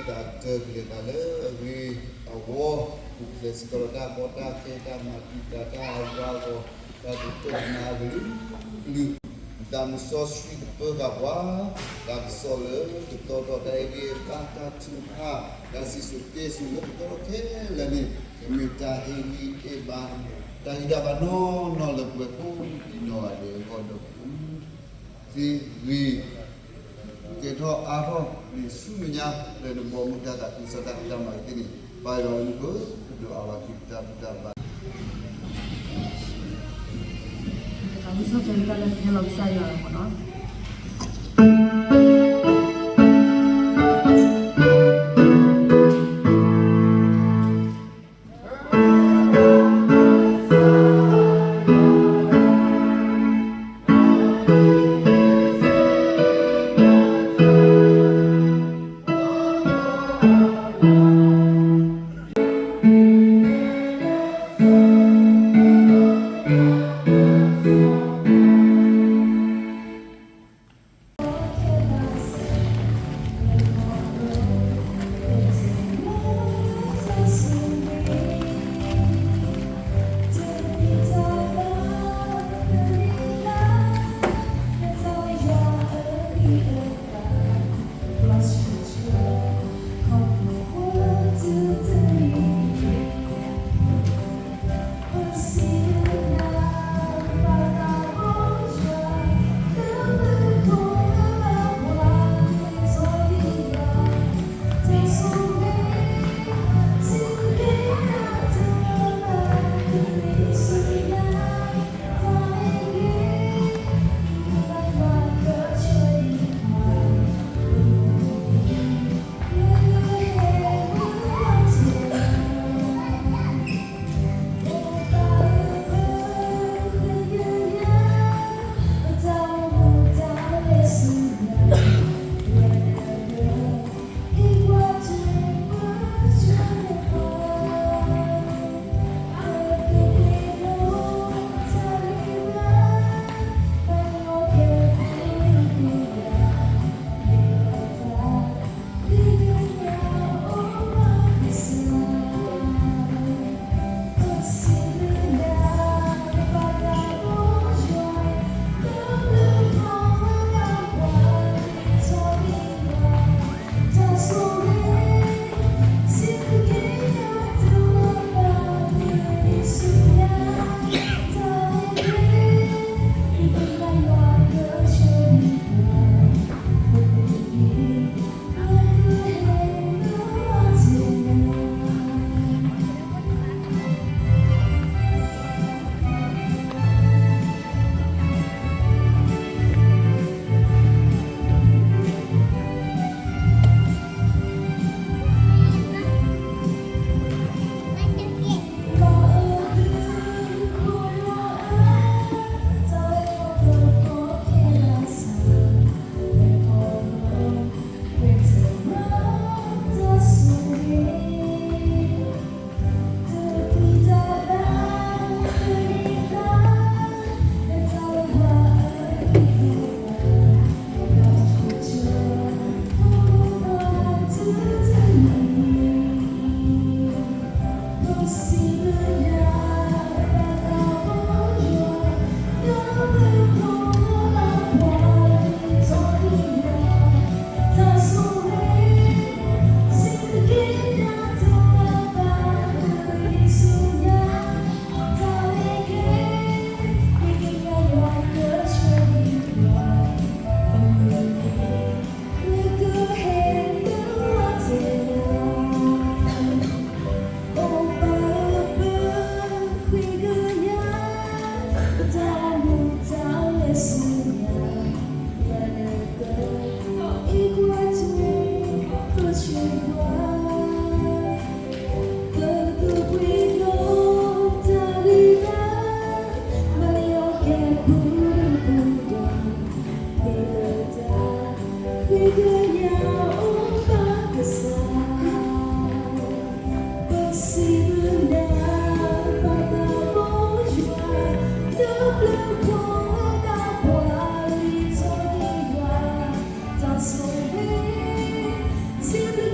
တၢ်တၢၢ်ကလဲၤသးလၢအဂ့ၤအဝီ, ပူၤဖျဲးစ့ၢ်ကီးဒီးတၢ်ကီတၢ်ခဲ တၢ်မၤတံာ်တာ်တၢ်အဂီၢ်အဂီၢ်, တၢ်ကပၢၢ်ကမၤအကလုာ်ကလုာ်, သးမုၢ်စီဆှံကပၢဃာ်ပှၤ, တၢ်ကစီၣ်လၢကတီၤထီၣ်တၢ်အဂ့ၢ်အဘၣ် တၢ်ထုကဖၣ်, တၢ်စံၣ်စိၤတဲစိၤလၢကတီၤထီၣ်ခဲလၢာ်န့ၣ်, ကမ့ၢ်တၢ်ဟ့ၣ်ဂံၢ်ဟ့ၣ်ဘါ, တၢ်ဟ့ၣ်တၢ်ဘၣ်နီၢ်နီၢ်လၢပှၤကိးဒံနီၢ်ဂၤဒဲးအဂီၢ်ဒီး သ့ဂ့ၤ ကဲထီၣ်အါထီၣ်န့ၣ်ဆူမဲာ်ညါ လၢနဘီမုၢ်တၢ်သးခုကစီၣ်တၢ်ဖံးတၢ်မၤသ့န့ၣ် ပၢ်ယွၤလၢမူခိၣ် ပဒိၣ်အါဝဲခံတၢ်ဘူၣ်တၢ်ဘါ တၢ်မုၢ်ဆ့ၣ်လၢတၢ်လၢပဟဲလီၤကစၢ်ယွၤလီၤမ့ၢ်နီၤ.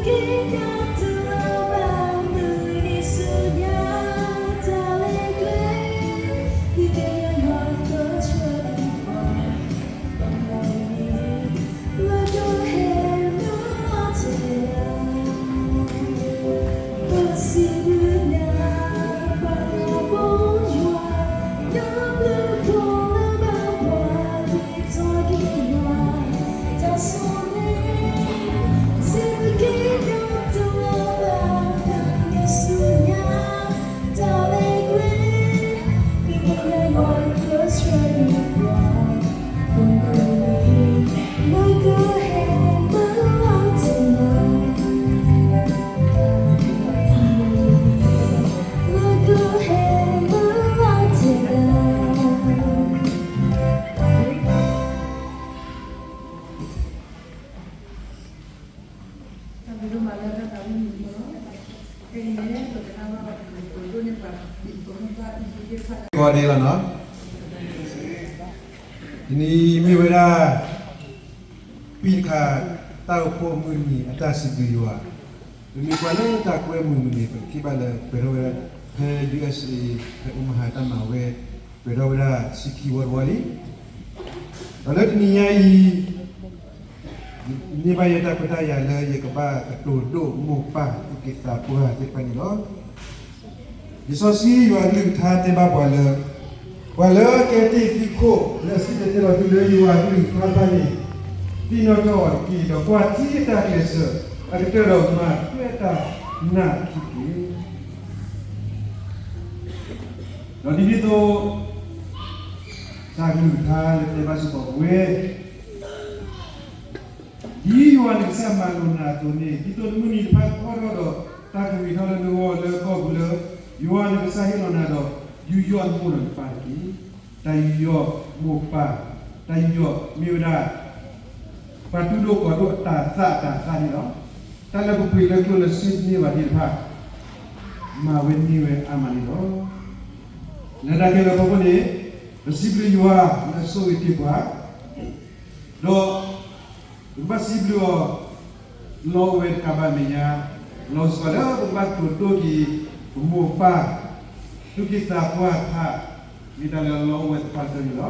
ဂီၤဒဲးလီၤနီၤ, တနံၤမ့ၢ်ဝဲဒၣ် ပံတခါ တၢ်အိၣ်ဖှိၣ်မုၢ်နံၤအတၢ်စံးဘျုးယွၤ, ပမ့ၢ်ကွၢ်လၢတၢ်ကွဲမုာ်မုၢ်နံၤ ပကထံၣ်ဘၣ်လၢ ပှဲၤထီၣ်ဝဲဒၣ် ဖဲ ယူအက်စ်အေ ဖဲ Omaha တၢ်မၤဝဲ ပှဲၤထီၣ်ဝဲဒၣ်ဆံခံဝီတဝီလံ. ဒီးလၢတနံၤညါအံၤ န့ၢ်ဘၣ်ယဲတၢ်ခွဲးတၢ်ယာ်လၢ ယကဘၣ်ကတိၤဒိၣ်မိၢ်ပၢ်သူၣ်က့သးပှၢ်သ့ၣ်တဖၣ်န့ၣ်လီၤ. လံာ်စီဆှံယွၤအကလုၢ်ကထါတဲဘၣ်ပှၤလၢ ပှၤလၢအကဲတ့ၢ်သုခိၣ် လၢအစံၣ်တဲၤတဲလီၤသုလၢယွၤအကလုၢ်ကထါတဖၣ်န့ၣ် သ့ၣ်နီၣ်ထီၣ်အီၤတက့ၢ်, ဒီးကွၢ်ထံအတၢ်ကျဲးစၢးအကတၢၢ်ဒီးမၤထွဲအတၢ်နာ်အခံတက့ၢ်. ဒီးဒ်န့ၣ်အသိး တၢ်ကလုၢ်ကထါလၢတဲဘၣ်စ့ၢ်ကီးပဝဲ ဒ်ယွၤနကစၢ်မၤလိာ်နၤအသိးန့ၣ် ဒ်သိးနမုၢ်နံၤတဖၣ်ကအိၣ်ထီၣ်ဒီး တၢ်ကဂ့ၤထီၣ်လၢနဂီၢ်လၢကီၢ်ပူၤလၢ ယွၤနကစၢ်ဟ့ၣ်လီၤနၤဒီး ယူးယီၣ်နမိၢ်ဒီးနပၢ်တက့ၢ်. တၢ်ယူးယီၣ်မိၢ်ပၢ်, တၢ်ယူးယီၣ်မ့ၢ်ဝဲဒၣ် ပှၤတူၢ်ဒိၣ်ကီၤဒိၣ်အတၤသၣ်အတၤသၣ်န့ၣ်လီၤ. တၢ်လၢပပှ့ၤလၢကျိၣ်လၢစ့တန့ၢ်ဘၣ်သ့ၣ်တဖၣ် မၤဝဲန့ၢ်ဝဲအါမးန့ၣ်လီၤ. လၢတၢ်ခဲလၢာ်အဖီခိၣ်န့ၣ် ပစံးဘျုးယွၤလၢအဆိၣ်ဂ့ၤတ့ၢ်ပှၤ ဒီး ပကဘၣ်စံးဘျုးအီၤ လီၤအိၣ်ဝဲတကးဘၣ်မဲာ်ညါ လီၤစှၤလၢပကဘၣ်ကတိၤဒိၣ်က့ၤ ပမိၢ်ပၢ် သူၣ်က့သးပှၢ်တဖၣ် မ့ၢ်တၢ်လၢလီၤအိၣ်ဝဲတဖၣ်တဖၣ်န့ၣ်လီၤ.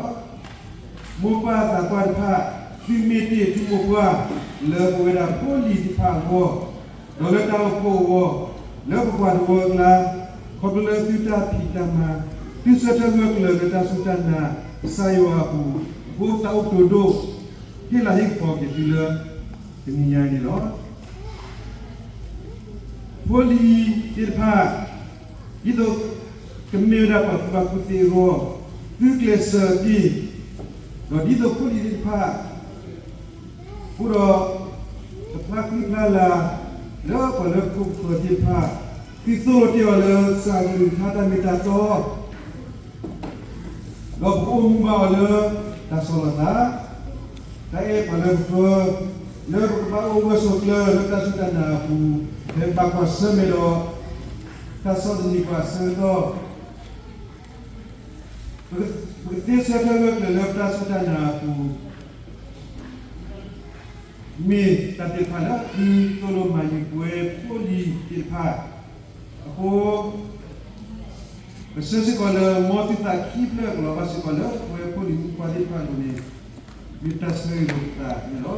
မိၢ်ပၢ်သးပှၢ်တဖၣ် သုမ့ၢ်တ့ၢ်သုမိၢ်ပှၢ် လၢပဝဲဒၣ်ဖိလံၤသ့ၣ်တဖၣ်အဂီၢ် ဒီးလၢတၢ်အိၣ်ဖှိၣ်အဂီၢ် လၢပပှၤတဝၢအကျါ ခီဖျိလၢသုတၢ်ဖံးတၢ်မၤ သုဆၢထၢၣ်ဂၢၢ်ကျၢၤလၢတၢ်စူၢ်တၢ်နာ် ကစၢ်ယွၤအပူၤ အဃိသးအိၣ်ကတိၤဒိၣ် ဟ့ၣ်လၤဟ့ၣ်ကပီၤက့ၤသုလၢ တနံၤညါအံၤန့ၣ်လီၤ. ဖိလံၤသ့ၣ်တဖၣ် ဒ်သိးကမ့ၢ်ဝဲဒၣ်ပှၤကူၣ်ဘၣ်ကူၣ်သ့အဂီၢ် သုကျဲးစၢးတ့ၢ်, ဒီးဒ်သိးဖိလံၤသ့ၣ်တဖၣ် အိၣ်ဒီးတဖျါဃံဖျါလၤ လၢပှၤလၢခိၣ်ပဃၢၤသ့ၣ်တဖၣ် သုသိၣ်လိတ့ၢ်အီၤလၢကစၢ်အကလုၢ်ကထါတၢ်မ့ၢ်တၢ်တီ ဒီးပကအိၣ်မူဘၣ်အီၤလၢ တၢ်ဆီၣ်လီၤသး, တၢ်အဲၣ်ပှၤလၢပဃၢၤ, လၢပကဘၣ်အိၣ်ဂၢၢ်ဆိးကျၢၤလၢတၢ်စူၢ်တၢ်နာ်အပူၤ, ဖဲပဘၣ်ကွၢ်ဆၢၣ်မဲာ်ဒီး တၢ်ဆီၣ်သနံးပှၤအဆၢကတီၢ်, ပကသ့ဆၢထၢၣ်ဂၢၢ်ကျၢၤလၢပတၢ်စူၢ်တၢ်နာ်အပူၤ မ့ၢ်တၢ်သ့ၣ်တဖၣ်လၢသုသိၣ်လိမၤယုၤပဝဲဖိလံၤသ့ၣ်တဖၣ်အဃိ, ပဆၢစ့ၢ်ကီးလၢ မ်သုသးခံဖျၢၣ်ကလီၤဘၣ်စ့ၢ်ကီးလၢပဝဲဖိလံၤဖိခွါသ့ၣ်တဖၣ်အလိၤန့ၣ် မ့ၢ်တၢ်ဆၢဂ့ၤလိာ်ပသးန့ၣ်လီၤ.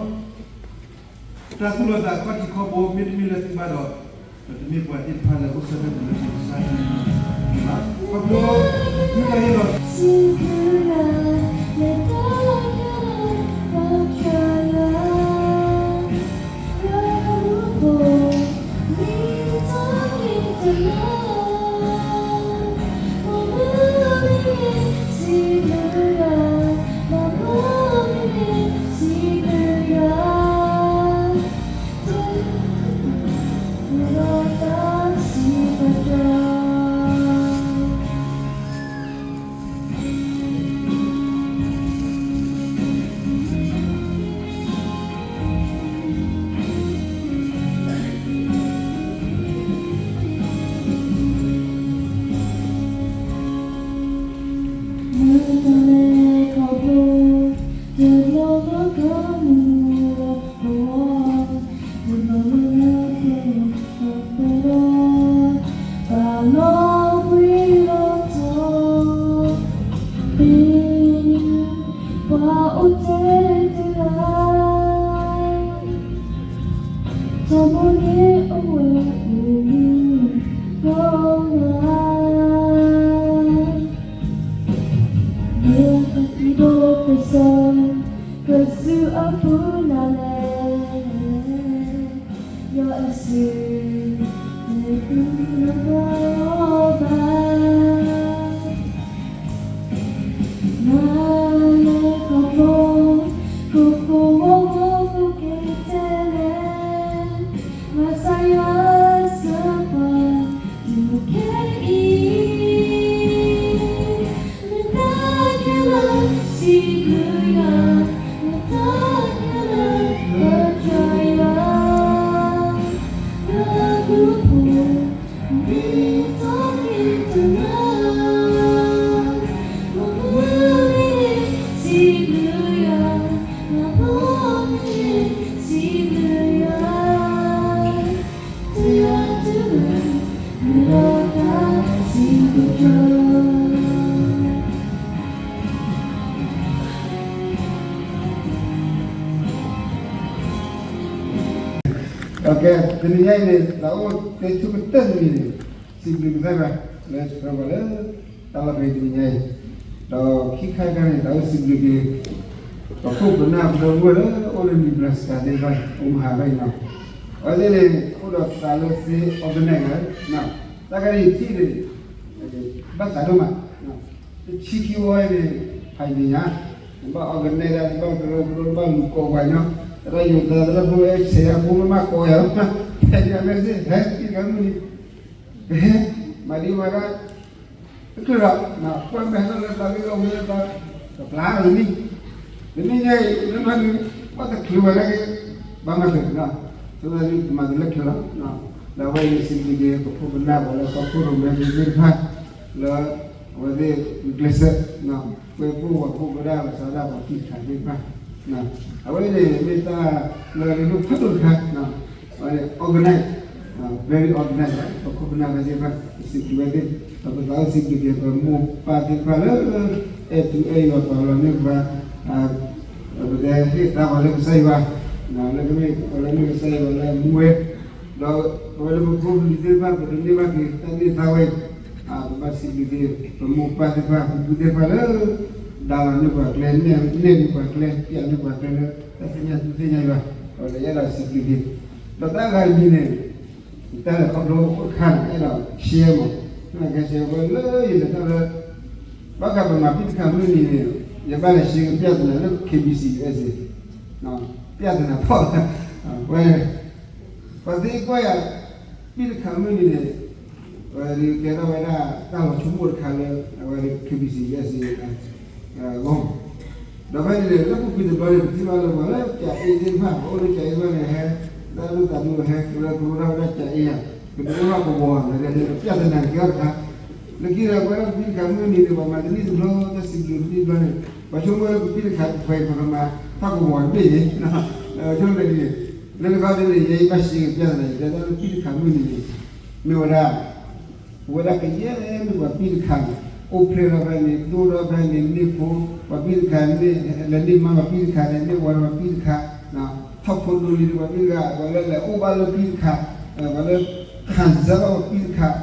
တၢ်သူၣ်လီၤသးခီၣ်ထံးခီၣ်ဘိ မ့တမ့ၢ်လၢသုဘၣ်ဒီး ဒီးတမ့ၢ်ပှၤသ့ၣ်တဖၣ်လၢအိၣ်ဆၢထၢၣ်လၢကစၢ်ယွၤဘၣ်. ခီဖျိသုတၢ်ဟ့ၣ်လီၤ တနံၤညါအံၤန့ၣ် တၢ်အိၣ်သးဆူကတၢၢ်တမံၤန့ၣ် စံးဘျုးကစၢ်ယွၤ လၢဆှၢပှၤလၢ တၢ်လီၢ်ဖဲတနံၤညါအံၤ, ဒီးခံခါတခါန့ၣ် တၢ်အိၣ်စံးဘျုးက့ၤ ပှၤခိၣ်ပနၢ်ပှၤဒီပုၢ်ဝဲၢ်လၢအိၣ်လၢ Nebraska သ့ၣ်တဖၣ် အိၣ်မဟါဘၣ်အံၤနီၤ, အဝဲသ့ၣ်န့ၣ် အိၣ်ဒီးသးလၢသ့ organize တၢ်ဂၤန့ၣ်ထံၣ်န့ၣ် ဘၣ်သးဒိၣ်မး, တဆံခံဝီန့ၣ် ဖးယံၤညါ, နဘၣ် organize ဒၣ် နဘၣ်ကရၢကရိ နဘၣ်လူၤကိးပှၤညီ, သရၣ်ယိၤသး သရၣ်ဖိအဲၣ်ဆဲးအဖိမ့ၢ်မၤကိးယၤလီၤ, ဖဲဒၣ်မ့ၢ်စ့ၢ် ဟဲ တံၢ်တခါမုၢ်နံၤ ပဟဲ မၤဒံးဝဲဒၣ် တချုးဒီး ကွၢ်မဲာ်ဟဲထီၣ်လၢသးဂ့ၢ်ဂီၢ်မူလၢသး ကပျၢ်လီၤတမံၤ, တမံၤညါအံၤ လၢမၤနုၤ ဘၣ်တချုးဝဲဒၣ်က့ၤ ဘၣ်မၤချုး, ဆိသးဒ်မၤတလၢချုးလီၤ, ဒီးအဝဲအံၤစံးဘျုးက့ၤ ပခိၣ်ပနၢ်ပှၤလၢဟီၣ်ခိၣ်ရိၣ်မဲသ့ၣ်တဖၣ် လၢ အဝဲသ့ၣ်ဂုာ်ကျဲးစၢး ပှဲၤဖှိၣ်ဝဲဖှိၣ်ဝဲဒၣ် ပသးဒၣ်ပှၤတံၢ်တခါသ့ၣ်တဖၣ်, အဝဲန့ၣ်မ့ၢ်တၢ်လၢအရ့ဒိၣ်ဖးဒိၣ်တခါ, အဝဲန့ၣ် organize, very organize ပခိၣ်ပနၢ်ဝဲသ့ၣ်တဖၣ် ပစံးဘျုးဝဲသ့ၣ်, ဒီးပသးအိၣ်စံးဘျုးက့ၤ ပမိၢ်ပၢ်သ့ၣ်တဖၣ်လၢ အဲၣ်တူအဲၣ်ယွၤပာ်လီၤန့ၢ်ပှၤ ပကဟ့ၣ်သါပှၤလၢကစၢ်ယွၤ, လၢကမ့ၢ်ပှၤလၢမ့ၢ်ကစၢ်ယွၤလၢအမူဝဲ, ဒီးပဝဲလၢပဖိပလံၤသ့ၣ်တဖၣ် ပဒိးန့ၢ်ဘၣ်က့ၤတၢ်န့ၢ်သါဝဲအံၤ, ပဘၣ်စံးဘျုးက့ၤ ပမိၢ်ပၢ်သ့ၣ်တဖၣ် ပပုၢ်သ့ၣ်တဖၣ်လၢ ဒၣ်လီၤန့ၢ်ပှၤကျဲ နဲၣ်န့ၢ်ပှၤကျဲ ပျဲန့ၢ်ပှၤကျဲလၢ တၢ်သ့ၣ်ညါသူသ့ၣ်ညါယွၤ, ဒီးယအဲၣ်ဒိးစံးဘျုးက့ၤ, ဒီးတၢ်ဂၤတမံၤန့ၣ် ယတၢ်လဲၤခီဖျိအိၣ်တခါန့ၣ် အဲၣ်ဒိး share မး, ကဲ share ဝဲလၢယလဲၤထီၣ်လၢ ဘၣ်ဃးပမၤပံၢ်တခါမုၢ်နံၤန့ၣ် ယဘၣ်လဲၤ share ကပြဿနာလၢ K B C U S A, ပြဿနာထီၣ်လၢ ဝဲ ပှၤသ့ကွၢ်ယၤ ပံၢ်တခါမုၢ်နံၤန့ၣ် ဝဲဒၣ်ကဲထီၣ်ဝဲဒၣ်တၢ်လီၤဆိကမိၣ်တခါလၢ အဝဲဒၣ် K B C U S A အဂီၢ်, ဒီးဖဲန့ၣ်န့ၣ် လၢပူၤကွံာ်တဘျီန့ၣ် ပထံၣ်ဘၣ်လၢပှၤလၢကၠၤအ့သ့ၣ်တဖၣ် ပှၤအိၣ်လၢကၠၤအ့တဖၣ်န့ၣ် ဟဲ တၢ်ဒိၣ်တၢ်ဒိၣ်ဟဲ ကရၢကရိထီၣ်ဝဲဒၣ်ကၠၤအ့ယၤ ကဒုးအိၣ်ထီၣ်ကဝီၤ လၢကဲန့ၣ် ပြဿနာန့ၣ်ကဲထီၣ်တခါ, လၢခံဒီး ပဝဲဒၣ်ပံၢ်တခါမုၢ်နံၤန့ၣ် ပှၤမၤတနံၣ်တဘျီ တၢ်စံးဘျုးတနံၣ်တဘျီန့ၣ် ပှၤဆိကမိၣ်လၢပပံၢ်တခါတဖဲအံၤ ပကမၤထီၣ်ကဝီၤတဘ့ၣ်န့ၣ် ဆိကမိၣ်ဒ်န့ၣ်, လၢတခီဒ်န့ၣ် ယဲယဘၣ် share ကပြဿနာ ယတဲဒၣ်လၢပံၢ်တခါမုၢ်နံၤန့ၣ် မ့ၢ်ဝဲဒၣ် ပဝဲဒၣ်ကယဲၢ်မ့ၢ်ပှၤပံၢ်တခါန့ၣ် အိၣ်ဖျဲၣ်ထီၣ်ဖဲန့ၣ် ဒိၣ်ထီၣ်ဖဲန့ၣ် န့ၢ်ဖိ ပှၤပံၢ်တခါန့ၣ် လဲၤန့ၢ်မါပှၤပံၢ်တခါန့ၣ် န့ၢ်ဝၤပှၤပံၢ်တခါ, ထီၣ်ဖိဒိလံၤဒီးပှၤပံၢ်တခါ ပှၤလၢလဲၤအိၣ်ဘၣ်လၢပံၢ်တခါ, ပှၤလၢ ခံစား ဘၣ်ပှၤပံၢ်တခါ, ပံၢ်တ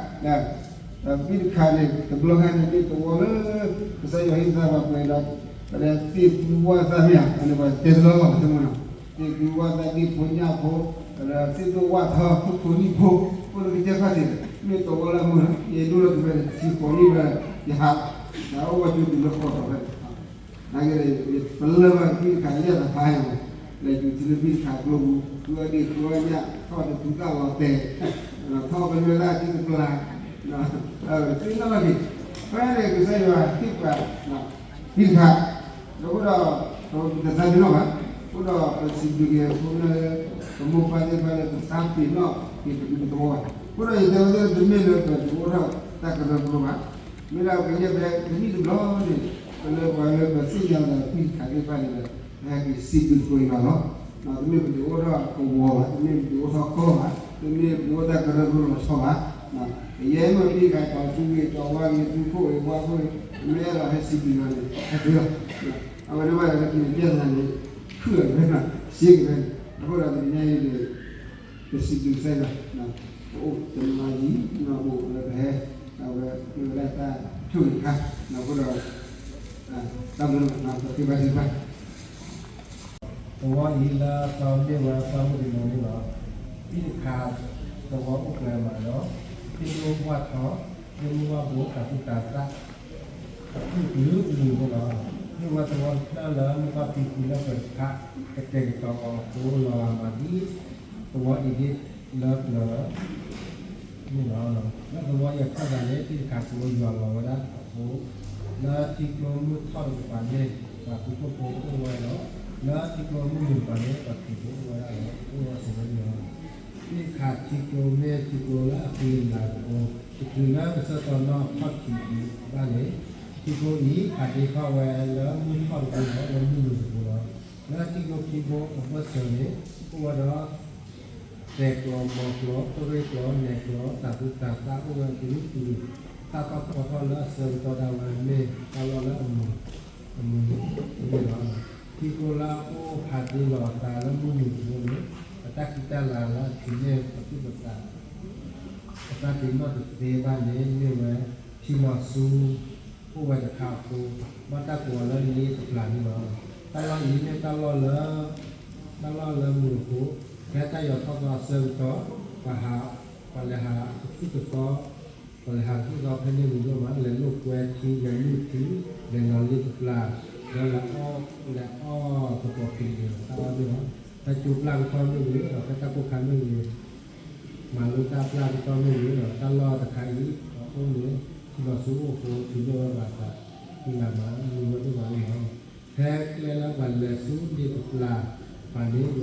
ခါန့ၣ် တဘျီခါန့ၣ် မ့ၢ်သဝီလၢ ကစၢ်ယွၤဟ့ၣ်သါပှၤပှဲၤဒီး ပှၤလၢသ့ၣ်သူဝၣ်သၣ်မ့ၢ်ဧါ အန့ၣ်ပှၤတဲတလီၢ်လီၢ် ပှၤတဲမ့ၢ်နီၤ, သ့ၣ်သူဝၣ်သၣ် ဒ့ၣ်ဖိညၣ်ဖိ, သ့ၣ်ဒိၣ်ဝၣ်ထီ ဖိဖိနံၣ်ဖိ, အိၣ်လၢကစၢၢ်ခီၣ်ထံးန့ၣ် မ့ၢ်သဝီလၢအမုာ်လီၤ, ယဒိၣ်ထီၣ်တုၤဖဲန့ၣ် ထံဃိးနံၣ်ဘျီ ယဟး, နအိၣ်ဝဲကၠိတုၤလၢဃိးတီၤဖဲန့ၣ် နာ်က့ ပလၢၢ်ဘၣ်ပံၢ်တခါ ယဲၢ်တဖါယၤမး, လဲၤယူၤထံလၢပံၢ်တခါကျိပူၤ သူဝဲဒ့ၣ်သူဝဲညၣ် ထီၣ်တသူသၣ်လီၤတဲာ်, ထီၣ်ကလၢလၢအစုတပျၢ်, သ့ၣ်နီၣ်လီၤက့ၤ, ဖဲန့ၣ်ကစၢ်ယွၤဟ့ၣ်ပှၤ ပံၢ်တခါ, ဒီးအဃိဒီး ပတသးပ့ၤနီၣ်ဘၣ်, အဃိဒီးပစံးဘျုးက့ၤအဃိလၢ ပမိၢ်ပၢ်သ့ၣ်တဖၣ်လၢပသးပ့ၤနီၣ်က့ၤပဒူပသဝီဘၣ်, အဃိဒီးယတဲဝဲသ့ၣ်တမ့ၢ်လၢပတအိၣ်ထီၣ်တၢ်ကရၢကရိဘၣ်, မ့ၢ်ဒၣ်ကယဲၢ်ဖဲတနံၣ်တဘျီန့ၣ် ပလၢပှၤလၢပသ့ၣ်ညါလီၤပံၢ်တခါသ့ၣ်တဖၣ်န့ၣ်ဒီး ပဟဲက့ၤစံးဘျုးသကိးယွၤလီၤ. တမ့ၢ်ပတအိၣ်ထီၣ်ကဝီၤဘၣ်, တမ့ၢ်ပတအိၣ်ထီၣ်ကီၢ်ဘၣ်, တမ့ၢ်ပတအိၣ်တၢ်ကရၢကရိလီၤဆီဘၣ်, ကယဲၢ်မ့ၢ်ပံၢ်တခါ ကီၤသူဂ့ၤ ကီၤဝါဂ့ၤ သူခိၣ်ဂ့ၤ ဝါခိၣ်ဂ့ၤ, မ့ၢ်အဲၣ်ဒိးဟဲစံးဘျုးယွၤန့ၣ် ဟဲက့ၤလီၤ. အဝဲန့ၣ်ဘၣ်ဒီး ပက့ၤန့ၣ် ပြဿနာန့ၣ် ခုၣ်လီၤဖဲန့ၣ် ရှဲက့ၤဖဲန့ၣ်, အဃိဒီးတနံၤညါအံၤန့ၣ် ပစံးဘျုးကစၢ်ယွၤ, ပအိၣ်တနံၤညါအံၤ ပအိၣ်လၢပဟဲ, အဝဲမ့ၢ်ဝဲဒၣ်တၢ်ဆိၣ်ဂ့ၤတခါ, အဃိဒီး တၢ်ဘျုးလီၤ ပသ့ဘၣ်သ့ဘၣ် သဝီအံၤလၢအသီမ့ၢ်ဝဲအသီမုၢ်တနံၤန့ၣ်လီၤ. ပံၢ်တခါ သဝီအိၣ်ပှဲၤမးဒီး သ့ၣ်ဒိၣ်ဝၣ်ထီ သ့ၣ်မုၢ်ဝၣ်ဘိ တၤသူတၤသၣ် အဖုၣ်ကလုာ်ကလုာ်န့ၣ်လီၤ. မ့ၢ်ဝဲသဝီတဖျၢၣ်လၢမိၢ်ပၢ်ဖံဖုလၢပတခါ ကတဲာ်ကတီၤအီၤအဃိ လီၤဂာ်မးဒ် သဝီအံၤဒ်လၢပျၢၤ န့ၣ်လီၤ. လၢသဝီအံၤအခီၣ်သးန့ၣ် ပံၢ်တခါသဝီယွၤလီၤဝဲဒၣ်အဃိ လၢထံကျိမုၢ်ထီၣ်တကပၤန့ၣ် ပှၤသုးခိၣ်ဖိအိၣ်ဝဲဒီး လၢထံကျိမုၢ်နုာ်တကပၤန့ၣ် ပှၤခရံာ်ဖိအိၣ်ဝဲဒၣ်လီၤ. အိၣ်ဝဲသဝီန့ၣ်လီၤ. သ့ၣ်ခးထံကျိမ့ၢ်ထံကျိလၢအဃံအလၤတဘိ, တချုးလၢကစၢၢ်တီနီၢ်ခီၣ်ထံးဒံးဘၣ်န့ၣ်, ထံကျိအံၤ ဖးဒ့ထီၣ်ဝဲလၢမုၢ်ထီၣ်တဘိဒီး လၢမုၢ်နုာ်တဘိလီၤ. လၢထံကျိခံဘိအဘၢၣ်စၢၤန့ၣ် အိၣ်ဝဲဒီး သဲးကျိ, မီကျိ, တရ့ၣ်ကျိ, နဲၣ်ကျိ, တၤသူတၤသၣ်အိၣ်ဝဲအကလုာ်ကလုာ်, တၢ်တီၢ်ထီၣ်ထီၣ်လၢအဆၢကတီၢ်ဒၣ်ဝဲမ့ၢ်တၢ်လီၢ်လၢအမုာ် အမုာ်န့ၣ်လီၤ. ထံကျိလၢအအိၣ်ဖးဒ့လီၤအသးလၢမုၢ်နုာ်တဘိန့ၣ်, အတၢ်ခံးတၢ်လၤလၢအထံးန့ၢ်အသူၣ်အသး အတၢ်တ့ၢ်နီၣ်တသ့ဘၣ်န့ၣ် မ့ၢ်ဝဲထံလီၤဆူ အိၣ်ဝဲတခါအဃိ, ဘၣ်တၢ်ကိးအီၤလၢလ့တပျၢ်န့ၣ်လီၤ. တၢ်လီၢ်အံၤမ့ၢ်တၢ်လီၢ်လၢ တၢ်လီၢ်လၢမုာ်အဃိ, ဖဲတၢ်ယီၤထီၣ်သီအဆၢကတီၢ်, ပှၤဟး, ပှၤလဲၤဟးကသူၣ်ကသီ, ပှၤလဲၤဟးကသူၣ်ကသီဖဲန့ၣ်မုာ်ဒိၣ်မး, လဲၤလိာ်ကွဲထံ, လဲၤလုၢ်ထံ, လဲၤလီၤလ့တပျၢ်, ဒီးလဲၤအီၣ်, လဲၤအီၣ်သကိးက့ၤန့ၣ် တၢ်အီၣ်န့ၣ်လီၤ. ဖဲကၠိပျၢ်ကတီၢ်မ့ၢ်ဂ့ၤ, ဒီးဖဲတၢ်ကိၢ်ခါမ့ၢ်ဂ့ၤ မၤလိတၢ်ပျၢ်ကတီၢ်မ့ၢ်ဂ့ၤဒီး တၢ်လီၢ်တခါအံၤ အအိၣ်န့ၣ် ထံလီၤဆူအိၣ်အဃိ ထံၣ်လိာ်ဝဲဘၣ်သး သံလၤမး မုာ်ဝဲဒိၣ်မးန့ၣ်လီၤ. ဖဲကျဲလၢပှၤလဲၤဆူလ့တပျၢ်တဖၣ်န့ၣ် လီၤလီၤ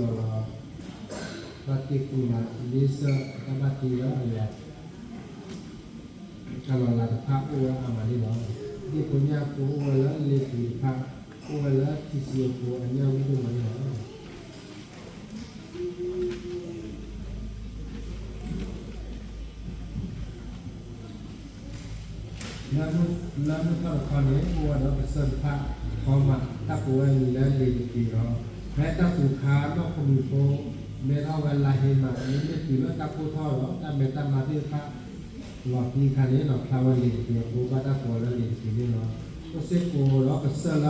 ဘၣ်တ့ၢ်ကွံာ်လၢ လ့စၢၢ်အတၢ်ဘၣ်တ့လၢအလီၤ တၢ်လီၤလးတဖၣ်အိၣ်ဝဲအါမးန့ၣ်လီၤ. ဒ့ၣ်ဖိညၣ်ဖိအိၣ်ဝဲလၢလ့ပူၤတဖၣ် အိၣ်ဝဲလၢထံဆံးအဃိ အညၣ်ဝံၣ်ဒိၣ်မးန့ၣ်လီၤ. လၢမုၢ်ထီၣ်တခီန့ၣ် အိၣ်ဝဲဒီးကစၢၢ်တဖၣ် ခီမးတၢ်ကိးဝဲအံၤလၢလ့ၤတက့ၤလီၤ. ဖဲတၢ်စူၤခါနီၢ်ဖိမံၤဖိ မဲထီၣ်ဝဲလါ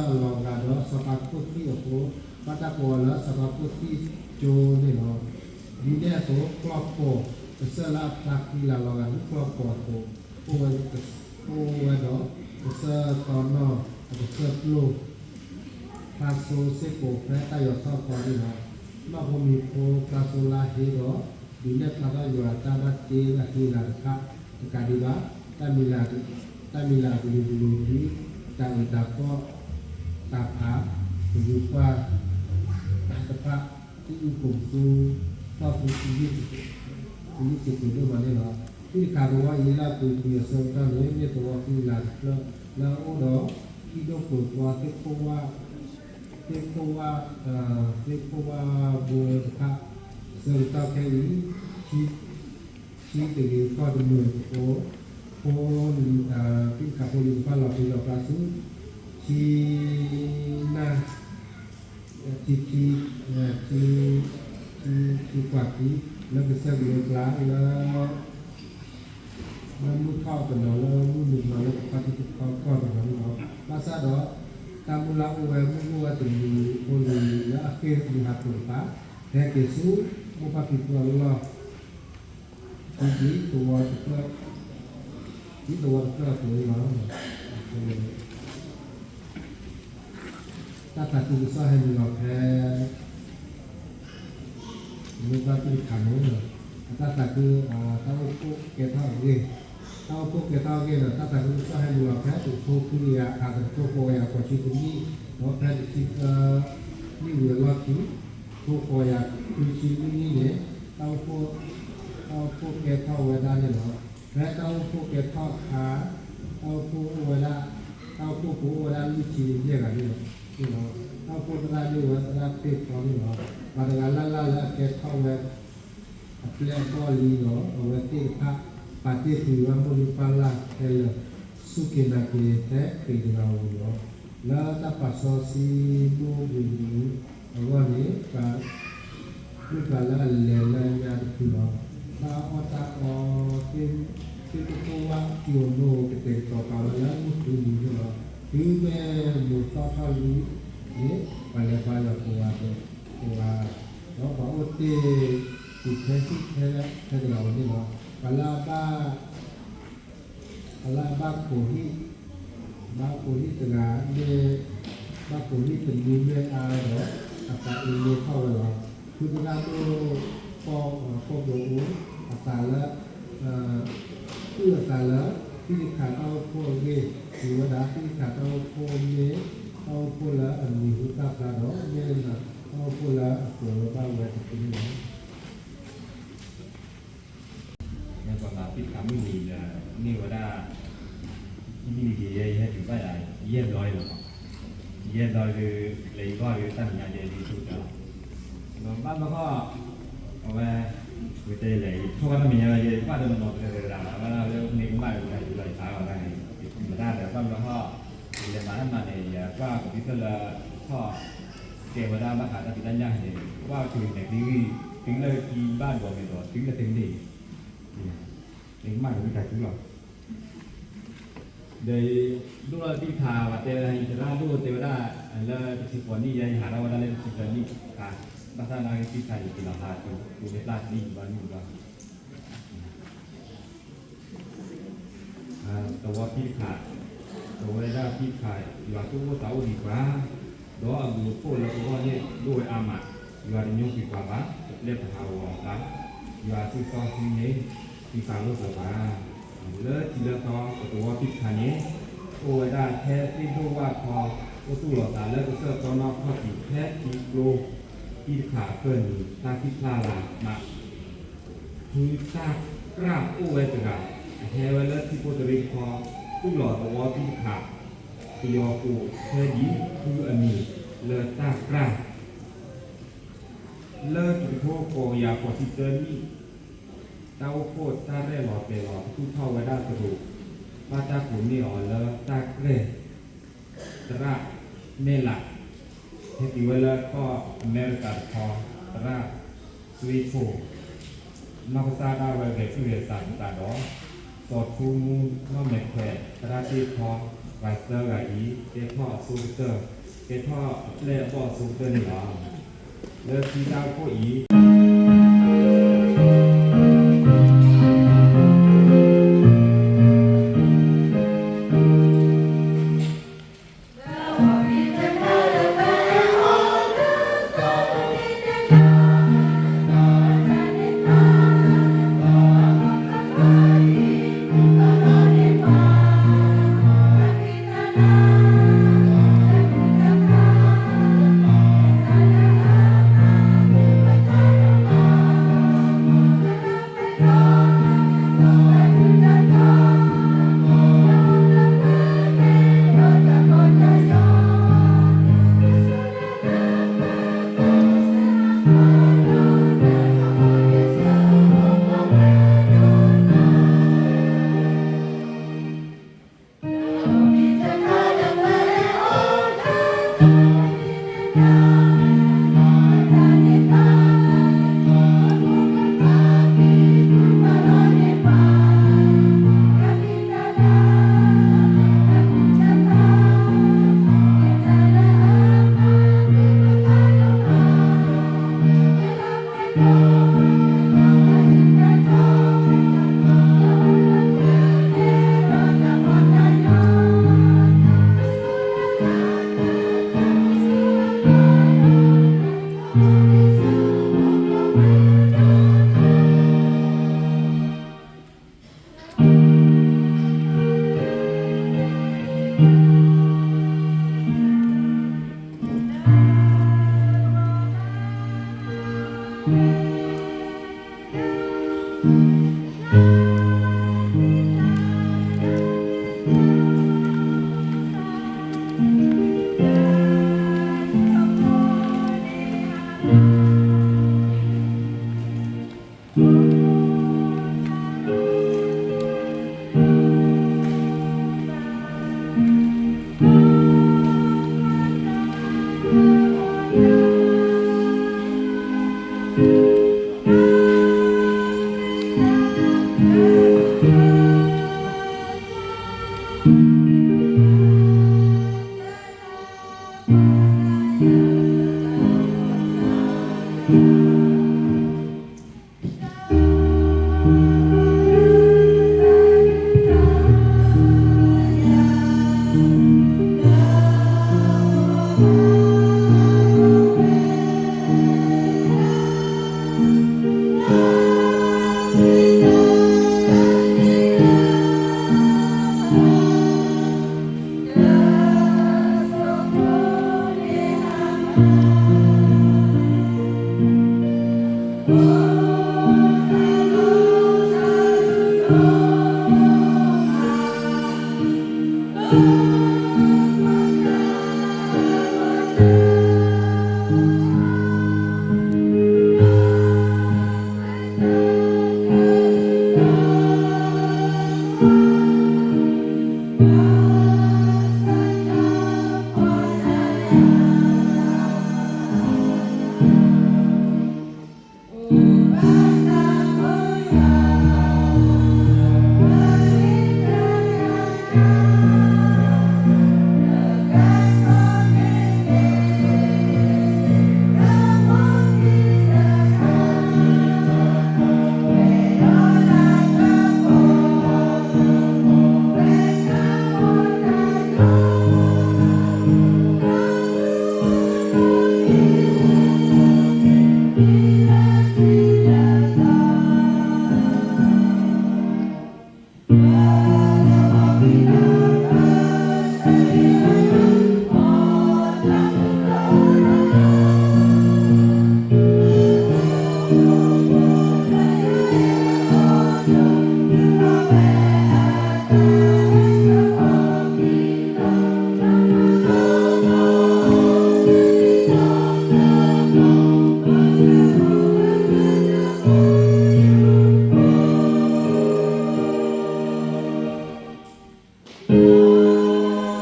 ဟ့မး မ့မ့ၢ်တုၤလၢတၢ်ကိၢ်ထီၣ်ဒီး တၢ်မဲတၢ်မါသ့ၣ်တဖၣ် လီၤသံအခါန့ၣ် လီၤဖျါဝဲလ့ၤတက့ၤအဃိ ဘၣ်တၢ်ကိးအီၤလၢလ့ၤတက့ၤန့ၣ်လီၤ. အိၣ်စ့ၢ်ကီးဒီးကစၢၢ်လၢအလီၤဂာ်ဒီးစီၤပၤခိၣ်သံၣ်အဃိ ဘၣ်တၢ်ကိးအီၤလၢစီၤပၤခိၣ်သံၣ်ကၠိန့ၣ်လီၤ. ဒ်န့ၣ်အသိး ကျီၢ်ခိၣ် ကစၢၢ်လၢအဖျါဃံလၤလီၤဂာ်ဆူကျီၢ်ခိၣ်အသိး အိၣ်ဝဲဒီး ကစၢၢ်တီနီၢ် အကစၢၢ်ပျိၢ် ဖျါစိစ့ၢ်ကီးဖဲတၢ်ယီၤထီၣ်သီန့ၣ်လီၤ. နီၢ်ဖိမံၤဖိဖျါစိလါဟ့ဒီး ဒုးနဲၣ်ဖျါထီၣ်ယွၤအတၢ်ဘၣ်တ့အဃံအလၤတဖၣ် တကးဒံးဘၣ် တၢ်မံၤလၤ, တၢ်မံၤလၤအကလုာ်ကလုာ်ဒ် တၢ်အုၣ်တၢ်သီၣ် တၢ်ဖး ပဂုၤပှၢ်တဖၣ် သံအုၣ်ကိာ်ပသူ ထီၣ်သူသယုၢ်သကိးဒိၣ်မးန့ၣ်လီၤ. သ့ၣ်တခါသဝီအံၤလၢအပူၤကွံာ်အဆၢကတီၢ်န့ၣ် မ့ၢ်သဝီဃံလၤတဖျၢၣ် လၢအအိၣ်ဒီး ဟံၣ်ဒိၣ်ပၢၤသီသ့ၣ်ခိၣ်ဝၣ် သ့ၣ်ခိၣ်ဝၣ်, သ့ၣ်ခိၣ်ဝၣ်ဘိတဖၣ် အဆၢကတီၢ်ခဲအံၤ ထံတဂ့ၤကီၢ်တမုာ်အဃိ ဖိလံၤ, သ့ၣ်တခါဖိလံၤတဖၣ်လီၤဖံးလီၤဖျါဆူ ထံနၢ် ထံခံ, ထံ, ထံ, ထံကွၢ်ခံ လၢကစၢၢ်ကလိကျါလၢ လၢမုၢ်ထီၣ်တနီၤ လၢမုၢ်နုာ်တနီၤ လၢတခီထံတခီကီၢ်တနီၤန့ၣ်လီၤ. ဘၣ်ဆၣ်ဒီး တၢ်မုၢ်လၢ်အိၣ်ဝဲမုၢ်ဂိၢ်ဝဲတနံၤဖိလံၤလၢအဃ့ၢ်မုၢ်ဟးဖျိးတဖၣ် ဟဲက့ၤဆူမိၢ်ပၢ်ဖံဖုအလီၢ် ဒ်သဝီတဖျၢၣ်, ဒ်သဝီတဖျၢၣ်အသိးန့ၣ်လီၤ. တၢ်သးခုကစီၣ်ဟဲနုာ်လီၤဖဲ မိၢ်ပၢ်ဖံတခါန့ၣ် အတၢ်သးခု, တၢ်အိၣ်ဖှိၣ်ကဲထီၣ်အဂ့ၢ်, တၢ်အိၣ်ဖှိၣ်ကဲထီၣ်အဂ့ၢ်ဒီး တၢ်သးခုကစီၣ်ဟဲနုာ်လီၤဖဲတကထိခွံကယၤ အတကထိဃိးကယၤဃိးဆံတနံၣ် ဒီးဖဲတဆံသၢနံၣ်ဝံၤအလီၢ်ခံ တကထိဃိးကယၤခွံဆံလွံၢ်နံၣ်န့ၣ် တၢ်အိၣ်ဖှိၣ်, တၢ်အိၣ်ဖှိၣ်ကဲထီၣ်ဝဲဒၣ်န့ၣ်လီၤ. ဖဲတၢ်အိၣ်ဖှိၣ်ကဲထီၣ်အခါ တၢ်အိၣ်ဖှိၣ်အိၣ်ဝဲဒၣ်, တၢ်အိၣ်ဖှိၣ်ဖိအိၣ်ဝဲဒၣ်လွံၢ်ဆံယဲၢ်ဂၤန့ၣ်လီၤ. တၢ်အိၣ်ဖှိၣ်သရၣ်မ့ၢ်ဝဲသရၣ်သ့ၣ်ဖီန့ၣ်လီၤ. ပှၤတဂၤလၢ်လၢ်လၢအကဲထီၣ်ဝဲ အပျဲၢ်အဘီၣ်လံဒီး အဝဲသ့ၣ်တဖၣ် ပာ်တ့ၢ်ကွံာ်ဝဲမိၢ်လုၢ်ပၢ်လၢ်ခဲလၢာ် စူၢ်က့ၤနာ်က့ၤထဲခရံာ်တဂၤဧိၤလီၤ. လၢတၢ်ပာ်စီဆှံဒိၣ်မုၢ်နံၤအဂီၢ်န့ၣ် ပှၤ မ့ၢ်ပှၤလၢအလဲၤလၢအညါတဖုလီၤ. တၢ်အီၣ်တၢ်အီ သ့ၣ်, သ့ၣ်တကိၢ်ဝၣ်ထံဧိၤနိကတဲာ်ကတီၤပာ်ဝဲလၢမုၢ်ဃုနံၤန့ၣ်လီၤ. တုၤမ့ၢ်မိၢ်သီၣ်ထီၣ်လံန့ၣ် ပှၤလဲၤဘါယွၤကိးဂၤဒဲး, ကိးဂၤ, ဒီးပှၤအိၣ်တ့ၢ်တုၤဖဲဟံၣ်ထဲတဂၤဧိၤန့ၣ်လီၤ. ပှၤလၢအဘၣ် ပှၤလၢအဘၣ်ခိးဟံၣ်, ဘၣ်ခိးဟံၣ်တဂၤမ့ၢ်, ဘၣ်ခိးဟံၣ်တမံၤမ့ၢ်အါဒီး အသးအံၤန့ၢ်ထီၣ်ဝဲလီၤ. ဖုသရၣ်ဒိၣ် ကိၣ်ဘျိအူ အသးလၢ, အုၣ်အသးလၢ ဖံတခးတၢ်အိၣ်ဖှိၣ်အဂ့ၢ် စံးဝဲဒၣ် ဖံတခးတၢ်အိၣ်ဖှိၣ်မ့ၢ်တၢ်အိၣ်ဖှိၣ်လၢအမံၤဟူသၣ်ဖျါဒီး မ့ၢ်တၢ်အိၣ်ဖှိၣ်လၢအကိးဝဲဘၣ်ဝဲတက့ၢ်န့ၣ်လီၤ. ပှၤမၤသံတခါမုၢ်နံၤဒီး န့ၢ်ဝဲဒၣ် မုၢ်နံၤက့ၤယဲ ယဟဲတုၤဘၣ်ယၤ ယဲၢ်ဘျီအံၤလီၤ. ယဲၢ်ဘျီဒီး လဲၤယံၤဂီၢ်ဒီး တၢ်မဲာ်ညါဒဲးဒ်ဆူၣ်တၢ် ဒီးဘၣ်ဘျီဃီ အဝဲ ဝဲတဲလဲၣ် ယထီၣ်ဘၣ်တၢ်မဲာ်ညါလီၤ ယဘၣ်ဒီးနီၢ်နီၢ်တဂၤတဂၤလီၤ အဝဲဒၣ်လၢမ့ၢ်ကမၣ်ဒီး ယသးယံၤလီၤယသးလီၤတၢ်န့ၣ် မ့ၢ်ဒၣ်ဒီး ဘၣ်ဘျီဃီ ယလဲၤမၤတၢ်မၤန့ၣ် ယကွၢ်ကီၢ်ပံသၢၣ်လၢ ထီၣ် ကဲဝဲဒၣ်ဘၣ်ဃးတၢ်ဖံးတၢ်ညၣ်န့ၣ် ကွၢ်ကီၢ်ပံသၢၣ်န့ၣ် သုဂံၢ် သုလၢခံဘၣ်ဒီးမ့ၢ်ဒီး သုလၢသုန့ၣ် မ့ၢ်ကမၣ်ဒီးမ့ၢ်တၢ်ကူလီၤ. ဒီး ဒိၣ်လီၤသံတခါ ပှၤတဲဝဲဒၣ် ယသရၣ်ဒိၣ်တဲဝဲဒၣ် လၢတဆံဃိးနံၣ်ယဲ ယဟးထီၣ်ဝဲဒၣ်လၢတဆံသၢနံၣ်အခါ ဘၣ်ဆၣ်နာ်က့သံတခါ ယက့ၤလီၤဟးတုၤ တုၤလၢပျၢ်တနံၣ်ဘျီနံၣ်ဘျီ သဝီသံတခါ ပဝဲဒၣ်သံတခါ ယွၤသူၣ်အိၣ်သးအိၣ်ဒံးပှၤ ဒီးအဘျုးအဖှိၣ်လၢပဂီၢ်န့ၣ် ဒိၣ်ဝဲအါမး, ယွၤတညိကွံာ်ပှၤဘၣ်, တပျဲပှၤဟးဂီၤအသး, ယွၤအသွံၣ်စီဆှံန့ၣ် သံသးလိာ်သးပှၤ, လၢထံးလၢသီ ပသဝီသံတခါန့ၣ် အိၣ်ဝဲဒၣ်ထဲသ့ၣ်ဒိၣ်ဝၣ်ထီ, အိၣ်သူၣ်လီၤသးလၢကစၢၢ်သီနီၢ်ခီၣ်ထံး ထဲထံကျိသံတခါအကၢၢ်နံၤ တၢ်သံဖျါလၤမး ဖုတၢ်ကြၢ်အိၣ်ဝဲတဂၤ, အဟဲဝဲလၢထံဖိတရံးတခီ, သူၣ်လီၤသဝီသံတခါ, ပယီၤကိးဆၢဒံးဖုအမံၤလၢတၢ်ကြၢ်, လၢတကထိဃိးကယၤဃိးဆံသၢနံၣ်, တၢ်အိၣ်ဖှိၣ်တၢ်ရဲၣ်လီၤကျဲၤလီၤ ကသူၣ်ထီၣ်ဝဲဒၣ်သရိာ်, ဘၣ်တၢ်ကိးန့ၢ်အီၤလၢတၢ်ကြဲၢ် သရၣ်မဲၢ်လး, ဟဲက့ၤဝဲလၢကီၢ်အမဲရကၤတခီ, သရၣ်စွ့ဖိ, နီၢ်ကစၢ်ဒၣ်ဝဲဂဲၤဆူၣ်ဂဲၤဆးသတးဒီး, စီၤထူမူနီၢ်မဲာ်ခွဲး သရၣ်သ့ၣ်တခီ, ပှၤသၢဂၤအံၤ ကဲထီၣ်အဆိကတၢၢ်, ကဲထီၣ်အပျဲၢ်အဘီၣ်အဆိကတၢၢ်န့ၣ်လီၤ. လၢခံတၢ်အိၣ်ဖှိၣ်အံၤ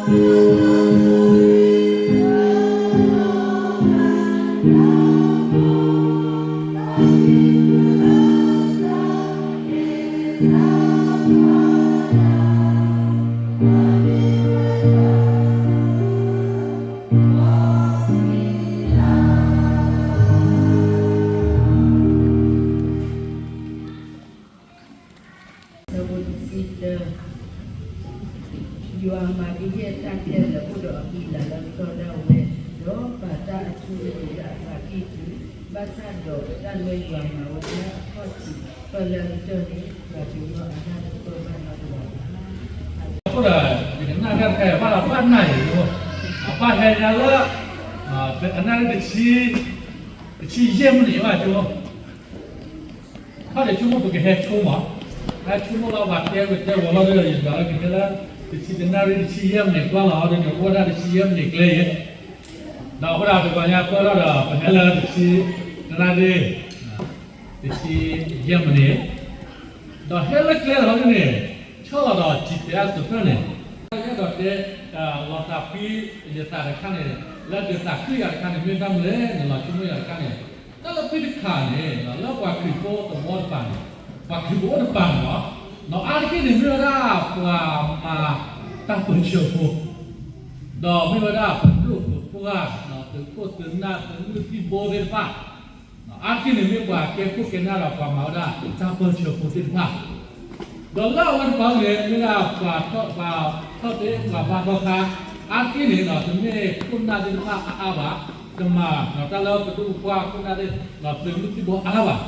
ဆၢဖိတဆံတၢ, ယွၤမၤကယဲၢ်တၢ်ခဲလၢာ်အိၣ်ဒီးအကလံၤလၢအကတီၢ်ဒၣ်ဝဲ, ဒီးပာ်တၢ်အထူအယိာ်လၢအသးကံၢ်ပူၤ, ဘၣ်ဆၣ်ဒီးတၢ်လၢယွၤမၤဝဲလၢအခီၣ်ထံး ပၢၢ်လၢအကတၢၢ်န့ၣ် ယွၤတညီအတၢ်တပၢၢ်ဘၣ်နီတဂၤဘၣ်. အဃိဒီး ယကနၣ်တၢ်တခါအံၤ ဘၣ်ဒီးဘၣ်နၢ်အံၤ, အပၢ်ဟဲညါလၢ အနၣ်ရံၣ်တဆံ, တဆံယဲၢ်မံးနံးဘၣ်ကၠိ, ခီၣ်ဒံးဆိကမိၣ်ပကဟဲဆိကမိၣ်မး, ဟဲဆိကမိၣ်လီၤ ပှၤတဲဝဲတဲဝီၤလီၤဒီး ယွၤလၢကဟဲလၢ တဆံတနၣ်ရံၣ်တဆံယဲၢ်မံးနံးကွၢ်လီၤအီၤဒီးန့ၣ် အိၣ်ဝဲဒၣ်တဆံယဲၢ်မံးနံးကျဲအံၤ, ဒီးအဃိဒီးတဂီၤညါပၢၢ်ထီၣ်ဒီး ပဟဲလၢတဆံတနၣ်ရံၣ် တဆံယဲၢ်မံးနံး, ဒီးဟဲလၢကျဲလီၤဒ်န့ၣ် ဆီၣ်လီၤဒီး GPS တဖျၢၣ်န့ၣ်, ယအဲၣ်ဒိးတဲ လီၤသးဖှံယသးတခါန့ၣ်, လၢဒုးသးခုယၤတခါန့ၣ် မ့ၢ်တၢ်မနုၤလဲၣ်န့ၣ် လီၤဆိကမိၣ်ယၤတခါန့ၣ်, တၢ်လၢဖုတခါန့ၣ် လၢပှၤခရံာ်ဖိသဝီတပၤန့ၣ်, ပှၤခရံာ်ဖိအိၣ်တပၤန့ၣ်လီၤ, ဒီးအါတက့ၢ်န့ၣ် မ့ၢ်ဝဲဒၣ်ပှၤမၤတၢ်ပၢၢ်ဆၢဖိ, ဒီးမ့ၢ်ဝဲဒၣ်ပဒိၣ်ပပှၢ်, သုးခိၣ်သုးနၢ်သုးမုၢ်သံၣ်ဘိသ့ၣ်တဖၣ်, အါတက့ၢ်န့ၣ်မ့ၢ်ပှၤကဲခိၣ်ကဲနၢ်ဒီး ပှၤမၤဝဲဒၣ်တၢ်ပၢၢ်ဆၢဖိသ့ၣ်တဖၣ်, ဒီးလၢအဝဲတပၤန့ၣ် မ့ၢ်ဒၣ်ပှၤထီၣ်သ့ပှၤဘါသီခါ, အါတက့ၢ်န့ၣ်ဒီး တမ့ၢ်ခိၣ်နၢ်သ့ၣ်တဖၣ်အါအါဘၣ်, တမၤတၢ်လၢပဒိၣ်ပပှၢ်ခိၣ်နၢ်သ့ၣ်ဒီး သုးမုၢ်သံၣ်ဘိအါအါဘၣ်.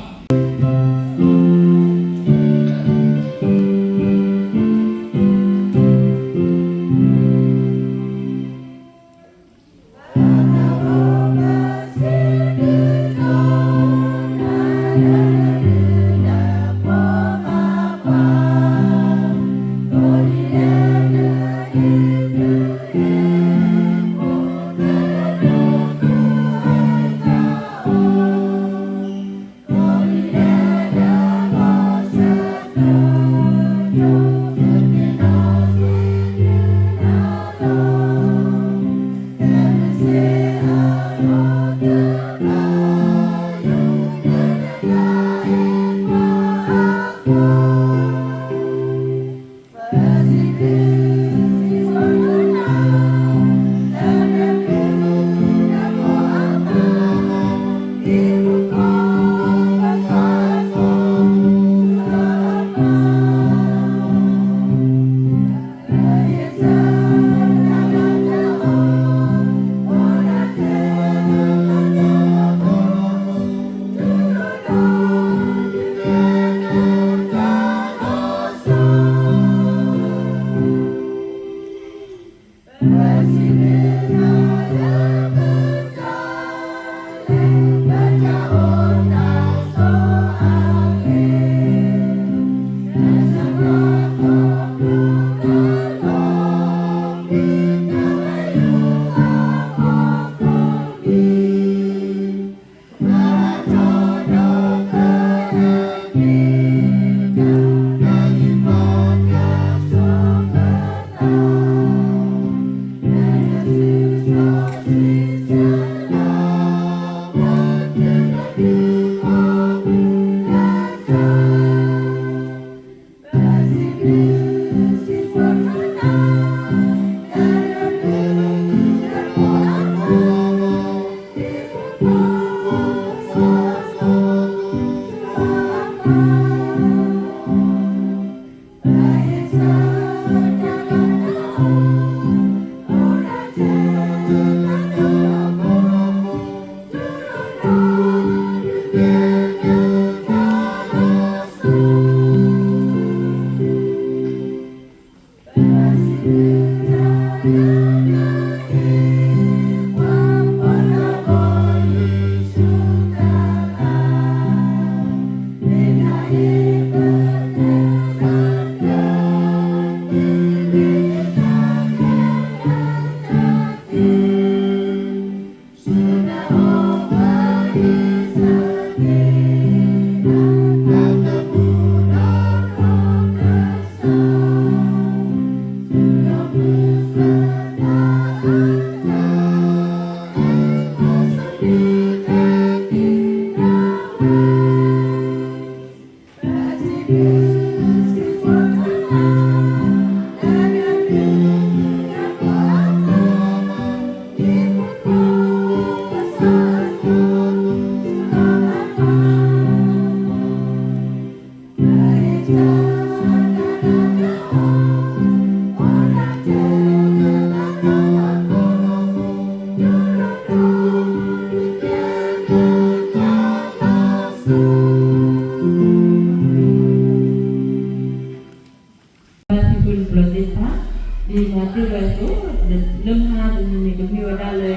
ဒ်မၤတ့ၢ်ဝဲအသိး, လၢမဟါတနံၤန့ၣ် ကမ့ၢ်ဝဲဒၣ်လၢ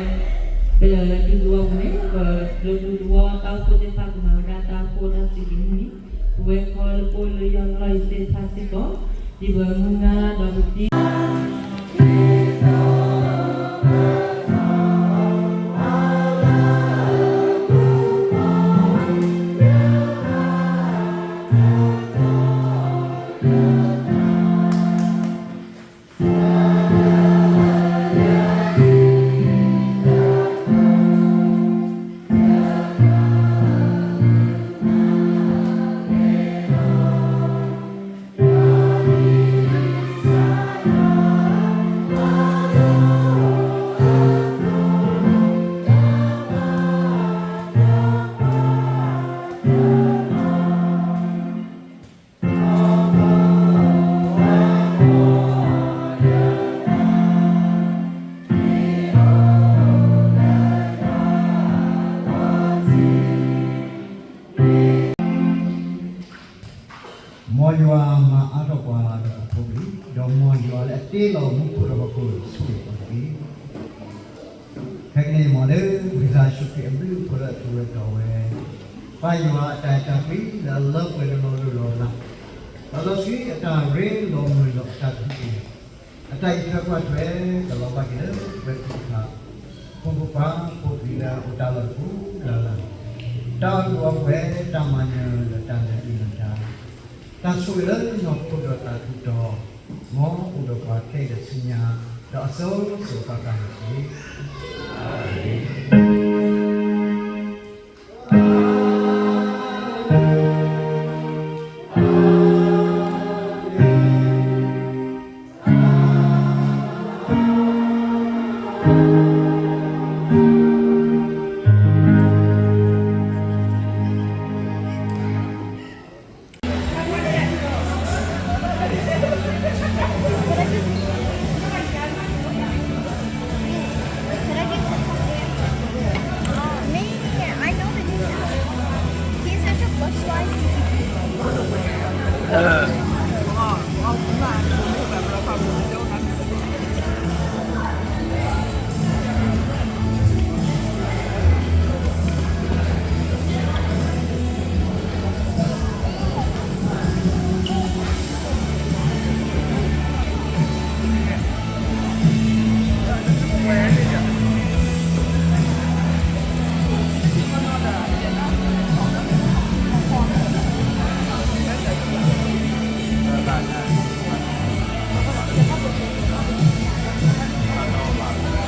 ပဒူသဝီပူၤန့ၣ် ပဒူသဝီတၢ်အိၣ်ဖှိၣ်သ့ၣ်တဖၣ်ကမၤဝဲဒၣ်တၢ်အိၣ်ဖှိၣ်တၢ်စူၢ်က့ၤနာ်က့ၤ, ပဝဲခီလၢပအိၣ်လၢယီၢ်လီၢ်ယံၤသ့ၣ်တဖၣ်စ့ၢ်ကီး, ဒ်ပမုၢ်ဂၤဒီးပတံ မ်ယွၤမၤအါထီၣ်ပှၤဒီးအဖိအလံၤ, ဒီးမ်ယွၤလၢအတ့လီၤမူခိၣ်ဒီးဟီၣ်ခိၣ်ဆိၣ်ဂ့ၤပှၤတက့ၢ်. ခဲကနံၣ်အံၤ မ်လၢပကစၢ်ယ့ၣ်ၡူးခရံာ်အဘျုးအဖှိၣ်လၢအထူးဝဲတီၤဝဲ, ပၢ်ယွၤအတၢ်အဲၣ်တၢ်ကွံလၢအလၢပှဲၤလၢလီၤလိၢ်လီၤလး, ဒီးလီၤဆှံအတၢ်ရ့လိာ်မုာ်လိာ်အတၢ်ကဟုကယာ်, အတၢ်အံးထွဲကွၢ်ထွဲ ကလီၤဘၣ်က့ၤလၢပဝဲသ့ၣ်တဖၣ် ဖိဖိပၢ်ဖိသ့ၣ်လၢအအိၣ်တၢ်လီၢ်တပူၤလၢ်လၢ်, တၢ်အီၣ်ကူအီပှဲၤ တၢ်မၤနၢၤဒီးတၢ်လဲၤဒုး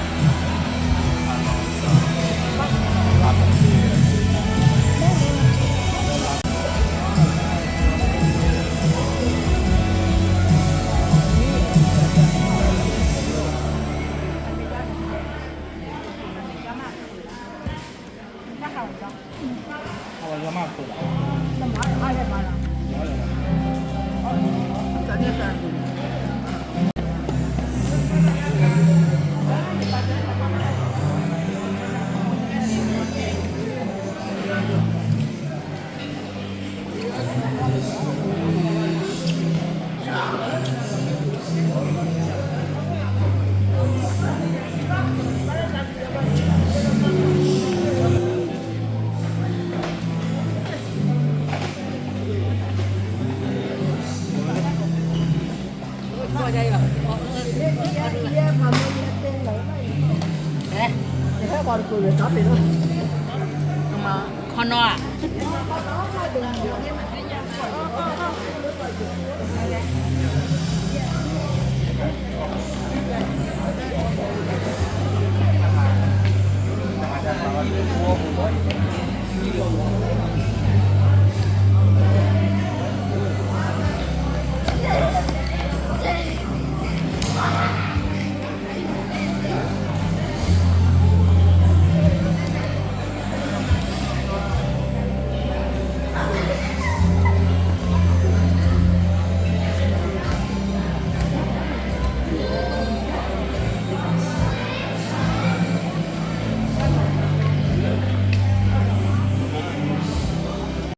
နၢၤတၢ်, တၢ်ဆိၣ်ဂ့ၤလၢနီၢ်ခိဒီးတၢ်သူၣ်တီၤ, မ်အိၣ်ဒီးပှၤခဲအံၤဒီးဆူညါ, ဒီးအစိၤစိၤအဃၣ်ဃၣ်န့ၣ်တက့ၢ်. ခီနီဧါ.